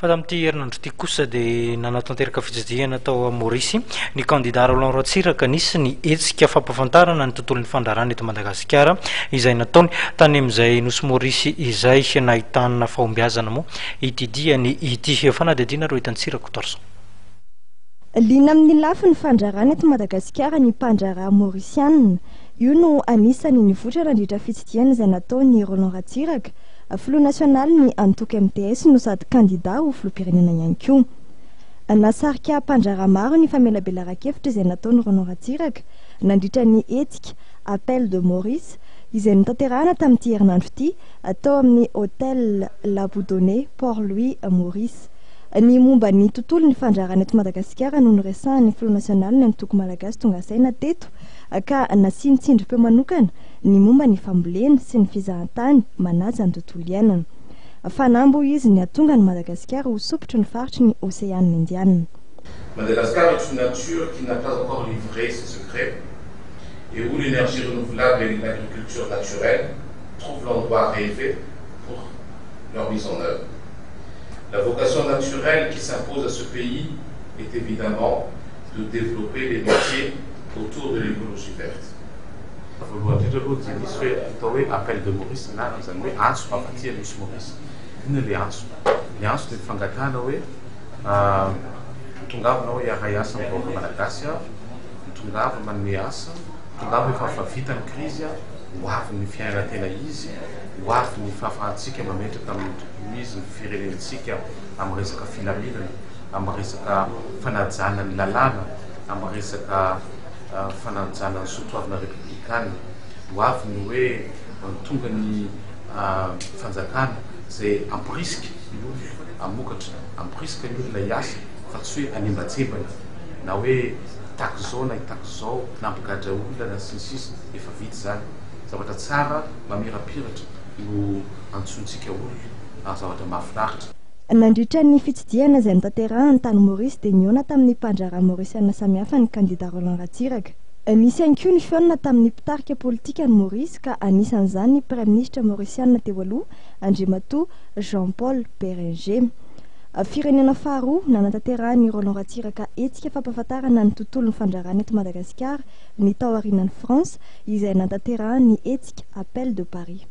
Fa tamin'ity herinandro ity kosa dia nanatanteraka fitsidihana tao Maorisy ny kandidà Roland Ratsiraka. Nisy ny hetsika fampahafantarana ny tontolon'ny fandraharahana eto Madagasikara izay nataony tany amin'izay nosy Maorisy izay. Nahitana fahombiazana moa ity diany ity. Fanadihadiana Rohitantsy Rakotoarison. Liana amin'ny lafiny fandraharahana eto Madagasikara ny mpandraharaha maorisianina. Io no anisan'ny nivoitra nandritra fitsidihana izay nataon'i Roland Ratsiraka, Filoha nasionalin'ny antoko mts no sady kandidà ho filoham-pirenena ihany koa. Nahasarika mpandraharaha maro ny famelabelaran-kevitra izay nataon'i Roland Ratsiraka nandritra ny hetsika Appel de Maurice izay notanterahana tamin'ity herinandro ity tao amin'ny Hotel Laboudonnais Port Louis Maurice. Ny momba ny tontolon'ny fandraharahana eto Madagasikara no noresahan'ny filoha nasionalin'ny antoko Malagasy Tonga Saina teto ka nasiany tsindrim-peo manokana ny momba ny fambolena sy ny fizahantany manaja ny tontolo iainana. Fanamby hoy izy ny hahatonga an'i Madagasikara ho sompitry ny faritry ny Oseana Indiana. Madagascar est une nature qui n'a pas encore livré ses secrets et où l'énergie renouvelable et l'agriculture naturelle trouvent l'endroit rêvé pour leur mise en œuvre. La vocation naturelle qui s'impose à ce pays est évidemment de développer les métiers autour de l'écologie verte. Voalohany indrindra aloha dia nisy hoe atao hoe appel de Maurice na izany hoe antso avy aty Nosy Maurice. Inona ilay antso? Ny antso dia ny fangatahana hoe tongava anao hiara-hiasa amin'ny vahoaka malagasy, tongava manome asa, tongava efa fa vita ny krizy, ho avy ny fiainana tena izy, ho avy ny fahafahantsika mametraka amin'ny tokony ho izy ny firenentsika amin'ny resaka filaminana, amin'ny resaka fanajana ny lalàna, amin'ny resaka fanajana ny soatoavina repoblikana. Ho avy ny hoe tonga ny fanjakana izay hamporisika ny olona hamokatra, hamporisika ny olona hiasa fa tsy hoe hanembatsembana na hoe hitaky izao na hitaky izao na hampigadra olona na sy ny sisa. Efa vita izany. Zavatra tsara mamirapiratra no antsointsika olona ary zavatra mahafinaritra. Nandritra ny fitsidihana izay notanterahany tany Maurice dia nihaona tamin'ny mpandraharaha maorisiana samihafa ny kandida Roland Ratsiraka. Nisy ihany koa ny fihaonana tamin'ny mpitarika politika any Maurice ka anisan'izany ny praiminisitra maorisiana teo aloha Andriamatoa Jean Paul Berenger. Firenena faharoa nanatanterahan'i Roland Ratsiraka hetsika fampahafantarana ny tontolon'ny fandraharahana eto Madagasikara ny tao aorianan'i France izay nanatanterahany ny hetsika Appel de Paris.